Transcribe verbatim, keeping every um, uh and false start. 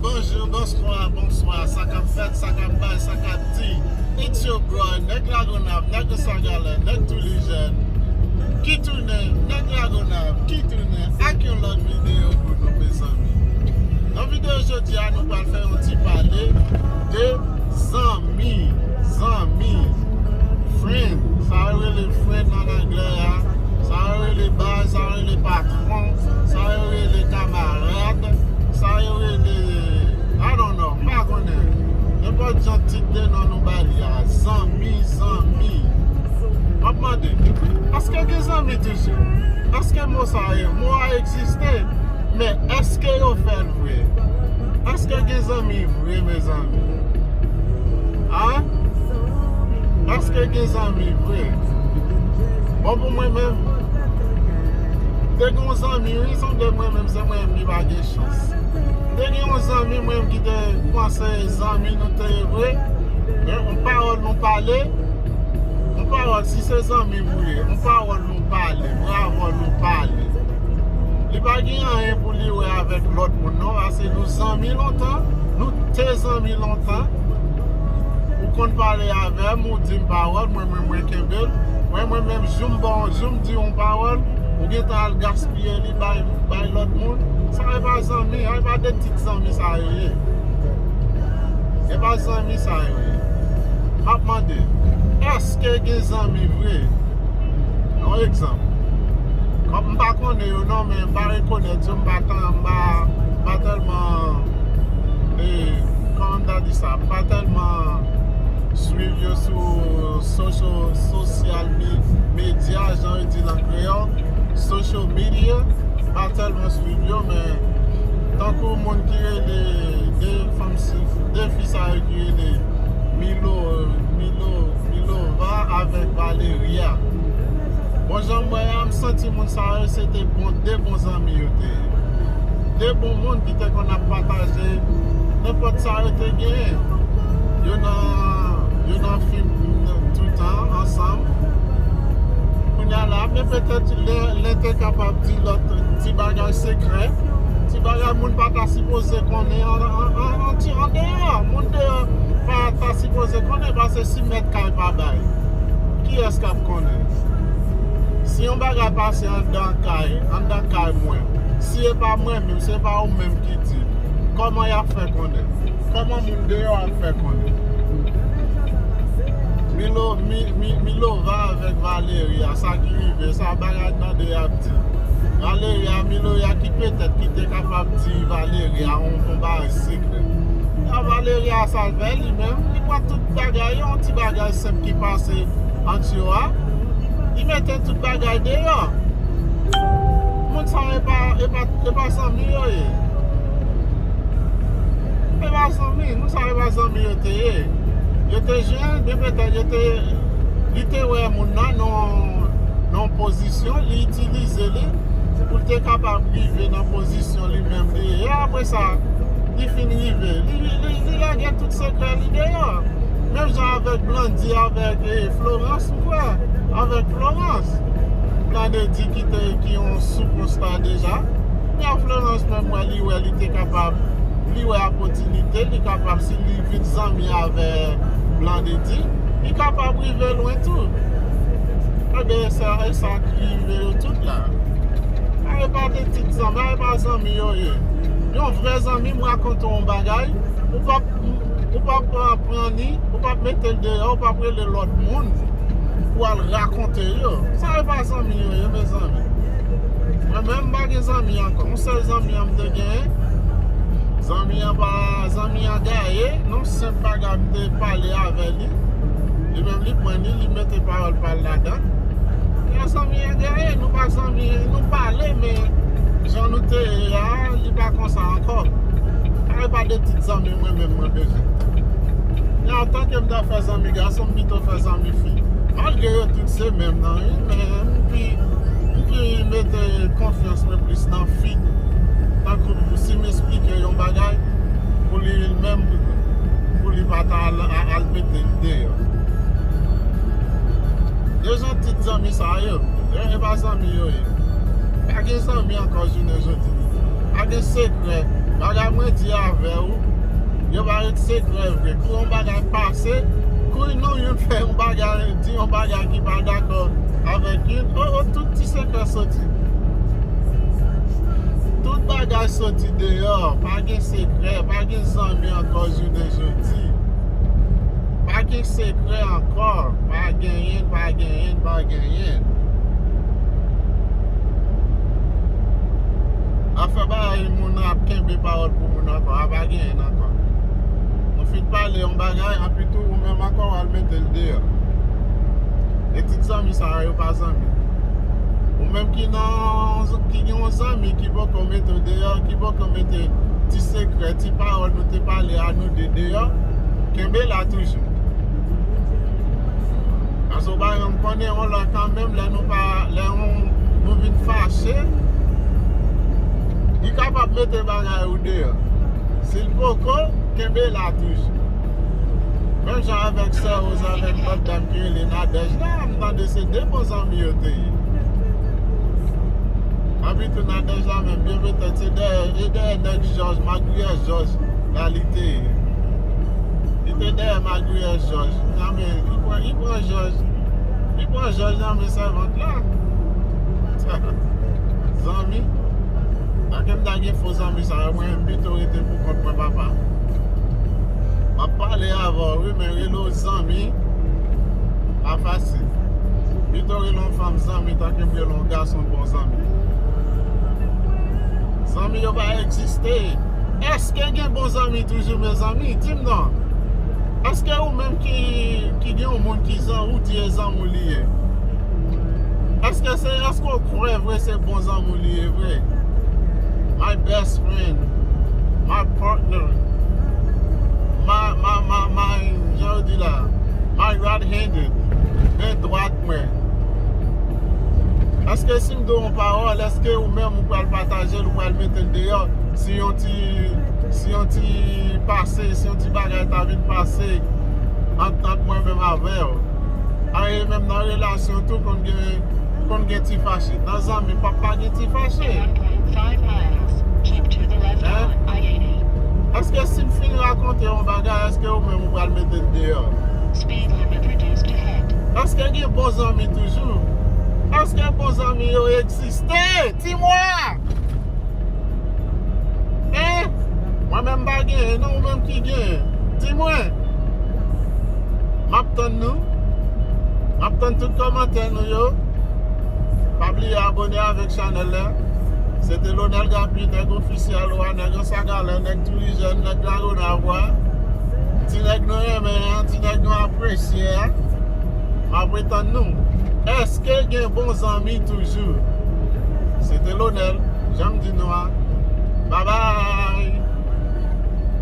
Bonjou, bonswa, bonswa, sa k ap fèt, sa k ap bay, sa k ap di. It's your boy, nèg Lagonav, nèg Sagalè, nèg Toulijèn. Ki tounen, nèg Lagonav, ki tounen ak yon lòt videyo pou nou, mezanmi. Nan videyo jodi a, nou pral fè yon ti pale de zanmi, zanmi, friend. Sa yo rele friend an anglè a. Sa yo rele baz, sa yo rele patwon, sa yo rele kamarad, sa yo rele, I don't know, m pa konnen. Nenpòt jan tit de non nou ba li a. Zanmi, zanmi. M ap mande, èske gen zanmi toujou? Èske mo sa a, mo a egziste? Men èske yo fè l vre? Èske gen zanmi vre, mezanmi? A? Èske gen zanmi vre? Bon, pou mwen menm, te gen yon zanmi, wi, sanble mwen menm, se mwen menm ki pa gen chans. Te gen yon zanmi, mwen menm, ki te panse zanmi nou te ye vre. Men, yon pawòl nou pale, yon pawòl, si se zanmi m ou ye, yon pawòl nou pale, mwen avè w nou pale. Li pa gen anyen pou li wè avèk lòt moun, non, paske nou zanmi lontan, nou te zanmi lontan. Ou konn pale avè m, ou di m pawòl, mwen, mwen, mwen kenbe l. Mwen, mwen menm, jou m ba w, jou m di w yon pawòl, ou gentan al gaspiye li bay, bay lòt moun. Sa e pa zanmi, sa e pa de tit zanmi sa yo ye. E pa zanmi sa yo ye. M ap mande, èske gen zanmi vre? Yon egzanp. Kòm m pa konnen yo non, men m pa rekonèt yo, m pa tan, m pa, m pa tèlman, e, kòman m ta di sa, m pa tèlman swiv yo sou social, social mi-, media, jan yo di l an kreyòl, social media, m pa tèlman swiv yo, men tankou moun ki rele de fanm si, de fi sa yo ki rele Milo, Milo, Milova avèk Valeria. Bon, jan m wè a, m santi moun sa yo se te bon, de bon zanmi yo te ye. De bon moun ki te konn ap pataje nenpòt sa yo te genyen. Yo nan, yo nan fim toutan ansanm. Kounye a la, men petèt len, len te kapab di lòt ti bagay sekrè, ti bagay moun pa ta sipoze konnen an, an, an, an ti, andeyò. Moun deyò pa ta sipoze konnen, paske si mèt kay pa bay, kiyès k ap konnen? Si yon bagay pase anndan kay, anndan kay mwen, si e pa mwen menm, si e pa ou menm ki di, kòman y ap fè konnen? Kòman moun deyò ap fè konnen? Milo, Mi, Mi, Milova avèk Valeria, sa ki rive, sa bagay tande y ap di. Valeria, Miloya ki petèt ki te kapab di Valeria yon, yon bagay sekrè. A Valeria sa l fè li menm, li pran tout bagay yo, yon ti bagay senp ki pase ant yo a, li mete tout bagay deyò. Moun sa yo e pa, e pa, e pa zanmi yo ye. E pa zanmi, moun sa yo e pa zanmi yo te ye. Yo te jwenn, men petèt yo te, li te wè moun nan nan, nan yon pozisyon, li itilize li pou l te kapab rive nan pozisyon li menm li ye. E apre sa, li fin rive. Li, li, li lage tout sekrè li deyò. Menm jan avèk Blandy, avèk, e, Florence, ou kwè? Avèk Florence. Blandy ki te, ki yon superstar deja. Men Florence menm, wè, li wè li te kapab, li wè opòtinite, li kapab, si li vin zanmi avè Blandy, li kapab rive lwen tou. Ebyen, e sa, e sa ki rive yo tout la. A, e pa de tit zanmi, a, e pa zanmi yo ye. Yon vrè zanmi, m rakonte w yon bagay, ou p ap, ou p ap, e, pran li, ou p ap mete l deyò, ou p ap rele lòt moun pou al rakonte yo. Sa e pa zanmi yo ye, mezanmi. Mwen menm, m pa gen zanmi ankò. Yon sèl zanmi an m te genyen, zanmi an pa, zanmi an gaye, nan senp bagay m te pale avè li. Li menm, li pran li, li mete pawòl pa l ladan. Yon zanmi an gaye, nou pa zanmi, nou pale, men jan nou te ye a, li pa konsa ankò. Sa e pa de tit zanmi mwen menm mwen bezwen. Men antanke m ta fè zanmi gason, m pito fè zanmi fi. Malgre yo tout se menm nan, wi, men m pi, m pi mete konfyans mwen plis nan fi. Tankou si m esplike yon bagay, pou li menm, pou li pa ta al, al mete l deyò. Yo jan tit zanmi sa yo, yo e pa zanmi yo ye. Pa gen zanmi ankò jounen jodi. Pa gen sekrè. Bagay mwen di avè w, yo pa ret sekrè vre. Kou yon bagay pase, kou nou youn fè yon bagay, di yon bagay ki pa dakò avèk youn, o, o, tout ti sekrè soti. Tout bagay soti deyò, pa gen sekrè, pa gen zanmi ankò jounen jodi. Pa gen sekrè ankò, pa genyen, pa genyen, pa genyen. Afè bagay moun ap kenbe pawòl pou moun ankò, a pa genyen ankò. Nou fin pale yon bagay, anpi tou ou menm ankò w al mete l deyò. E ti zanmi sa yo pa zanmi. Ou menm ki nan, ki gen yon zanmi ki poko mete w deyò, ki poko mete ti sekrè, ti pawòl nou te pale a nou de deyò, kenbe la toujou. Paske w pa janm konnen yon lè kanmenm, lè nou pa, lè yon, nou vin fache, li kapab mete bagay ou deyò. Si l poko, kenbe la toujou. Menm jan avèk sè Rose avèk lòt dam ki rele Nadège la, m tande se de bon zanmi yo te ye. Anpi tou Nadège la menm, byen petèt se dèyè, e dèyè nèg Jòj, magriyè Jòj la li te ye. Li te dèyè magriyè Jòj. Nan men, li pran, li pran Jòj. Li pran Jòj nan men sèvant la. Zanmi. Paske m ta gen fo zanmi sa yo, mwen menm pito rete pou kont mwen papa. M ap pale avè w wi, men rele w zanmi pa fasil. Pito rele yon fanm zanmi tanke m rele yon gason bon zanmi. Zanmi yo pa egziste. Èske gen bon zanmi toujou, mezanmi? Di m non. Èske ou menm ki, ki gen yon moun ki zan, ou di e zanmi w li ye? Èske se, èske w kwè vre se bon zanmi w li ye vre? My best friend, my partner, my, my, my, my, jan yo di la, my right handed, men dwat mwen. Èske si m di w yon pawòl, èske ou menm ou pral pataje l, ou pral mete l deyò? Si yon ti, si yon ti pase, si yon ti bagay ta vin pase ant, ant mwen menm avè w. A, e menm nan relasyon tou konn gen, konn gen ti fache. Nan zanmi p ap pa gen ti fache. One point five miles. Keep to the left on I eighty. Èske si m fin rakonte yon bagay, èske ou menm ou pral mete l deyò? Speed limit reduced ahead. Èske gen bon zanmi toujou? Èske bon zanmi yo egziste? Di mwen! Hein? Mwen menm pa genyen, non, ou menm ki genyen. Di mwen. M ap tann nou. M ap tann tout kòmantè nou yo. Pa bliye abone avèk chanèl la. Se te Lonel Gaby, nèg ofisyèl ou a, nèg Anse à Galets, nèg Toulijèn, nèg Lagonav ou a. Ti nèg nou renmen an, ti nèg nou apresye a. M ap retann nou. Èske gen bon zanmi toujou?